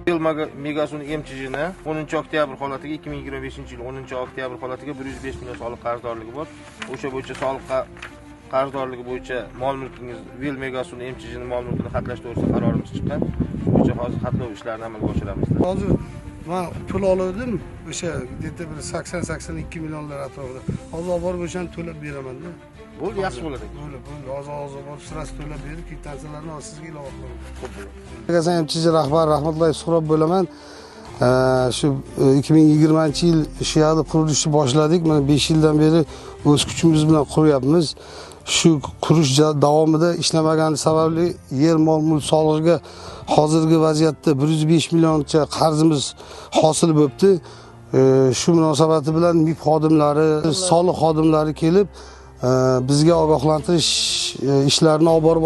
Vel Megasun MChJni 10 oktyabr holatiga 2025-yil 10 oktyabr holatiga 105 million soliq qarzdorligi bor. O'sha bo'yicha soliq qarzdorligi bo'yicha mol mulkingiz Vel Megasun MChJni mol mulkini xatlash to'g'risida qarorimiz chiqqan. Shu bo'yicha hozir xatlov ishlarini amalga oshiramiz. Hozir men pul oldim, o'sha где-то bir 80-82 millionlar atrofida. Hozir olib borib o'shani to'lab beraman-da. Bo'ldi, yaxshi bo'ladi. Bo'ldi, bo'ldi. Hozir borib sirasi to'lab berib, kvitansiyalarni hozir sizga ilova qilaman. Xo'p, bo'ladi. Megasun MChJ rahbari Rahmatulloyev Suhrob bo'laman. Shu 2020-yil shu yerda qurilishni boshladik. Mana 5 yildan beri o'z kuchimiz bilan quryapmiz. Shu qurish davomida ishlamagani sababli yer mol mulk solig'iga hozirgi vaziyatda 105 millioncha qarzimiz hosil bo'libdi. Shu munosabati bilan MIB xodimlari, soliq xodimlari kelib bizga ogohlantirish ishlarini olib borib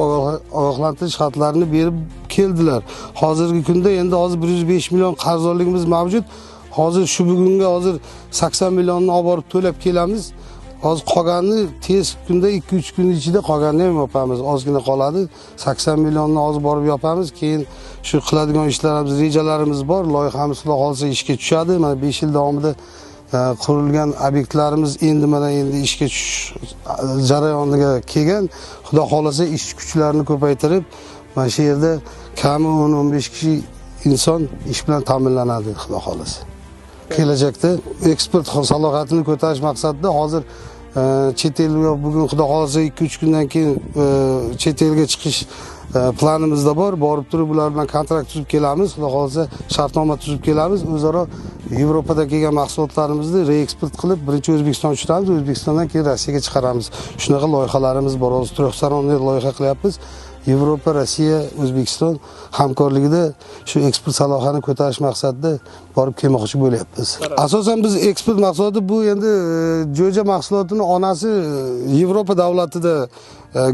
ogohlantirish xatlarini berib keldilar. Hozirgi kunda endi hozir 105 million qarzdorligimiz mavjud. Hozir shu bugunga hozir 80 millionni olib borib to'lab kelamiz. Hozir qolganini tez kunda 2-3 kun ichida qolganini ham yopamiz. Ozgina qoladi. 80 millionni hozir borib yopamiz. Keyin shu qiladigan ishlarimiz, rejalarimiz bor. Loyihamiz xudo xolasa ishga tushadi. Mana 5 yil davomida qurilgan obyektlarimiz endi mana endi ishga tushish jarayoniga kelgan. Xudo xolasa ish kuchlarini ko'paytirib, mana shu yerda kami 10-15 kishi inson ish bilan ta'minlanadi xudo xolasa. Kelajakda eksport salohiyatini ko'tarish maqsadida hozir chet elga bugun xudo xolasa 2-3 kundan keyin chet elga chiqish planimizda bor. Borib turib ular bilan kontrakt tuzib kelamiz. Xudo xolasa shartnoma tuzib kelamiz. O'zaro Yevropada kelgan mahsulotlarimizni reeksport qilib, birinchi O'zbekistonga tushiramiz, O'zbekistondan keyin Rossiyaga chiqaramiz. Shunaqa loyihalarimiz bor. Hozir трехсторонний loyiha qilyapmiz. Yevropa, Rossiya, O'zbekiston hamkorligida shu eksport salohiyatini ko'tarish maqsadida borib kelmoqchi bo'lyapmiz. Asosan biz eksport mahsuloti bu endi jo'ja mahsulotini onasi Yevropa davlatida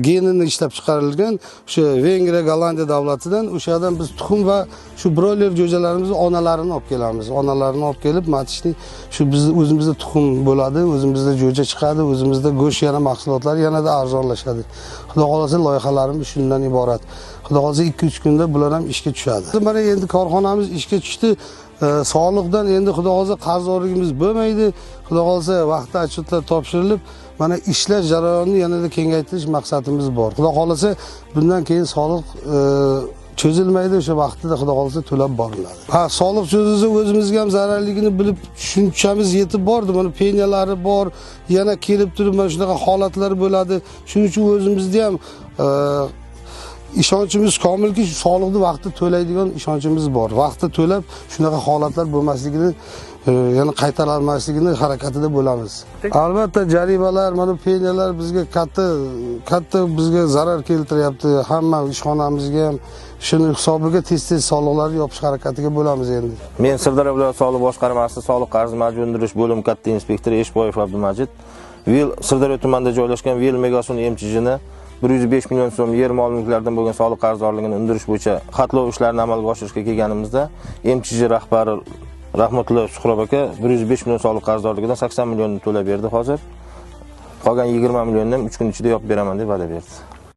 genini ishlab chiqarilgan, o'sha Vengriya, Gollandiya davlatidan o'sha yerdan biz tuxum va shu broiler jo'jalarimizni onalarini olib kelamiz. Onalarini olib kelib, matishni shu biz o'zimizda tuxum bo'ladi, o'zimizda jo'ja chiqadi, o'zimizda go'sht yana mahsulotlar yanada arzonlashadi. Xudo xolasa loyihalarimiz shundan iborat. Xudo xolasa 2-3 kunda bular ham ishga tushadi. Mana endi korxonamiz ishga tushdi. Soliqdan endi xudo xolasa qarzdorligimiz bo'lmaydi. Xudo xolasa vaqtda отчетlar topshirilib, mana ishlash jarayonini yanada kengaytirish maqsadimiz bor. Xudo xolasa bundan keyin soliq cho'zilmaydi, o'sha vaqtida xudo xolasa to'lab boriladi. Ha, soliq cho'zilsa o'zimizga ham zararligini bilib tushunchamiz yetib bordi. Mana peniyalari bor, yana kelib turib mana shunaqa holatlar bo'ladi. Shuning uchun o'zimizda ham ishonchimiz komilki, shu soliqni vaqtida to'laydigan ishonchimiz bor. Vaqtida to'lab shunaqa holatlar bo'lmasligini, yana qaytarilmasligini harakatida bo'lamiz. Albatta jarimalar, mana peniyalar bizga katta katta bizga zarar keltiryapti. Hamma ishxonamizga ham shuni hisobiga tez-tez soliqlarni yopish harakatiga bo'lamiz endi. Men Sirdaryo viloyat soliq boshqarmasi soliq qarz majburiy undirish bo'limi katta inspektori Eshboyev Abdumajid. Vel Sirdaryo tumanida joylashgan Vel Megasun MChJni 105 million so'm yer mol mulklardan bo'lgan soliq qarzdorligini undirish bo'yicha xatlov ishlarini amalga oshirishga kelganimizda MChJ rahbari Rahmatulloyev Suhrob aka 105 million soliq qarzdorligidan 80 millionni to'lab berdi hozir. Qolgan 20 millionni ham 3 kun ichida yopib beraman deb va'da berdi.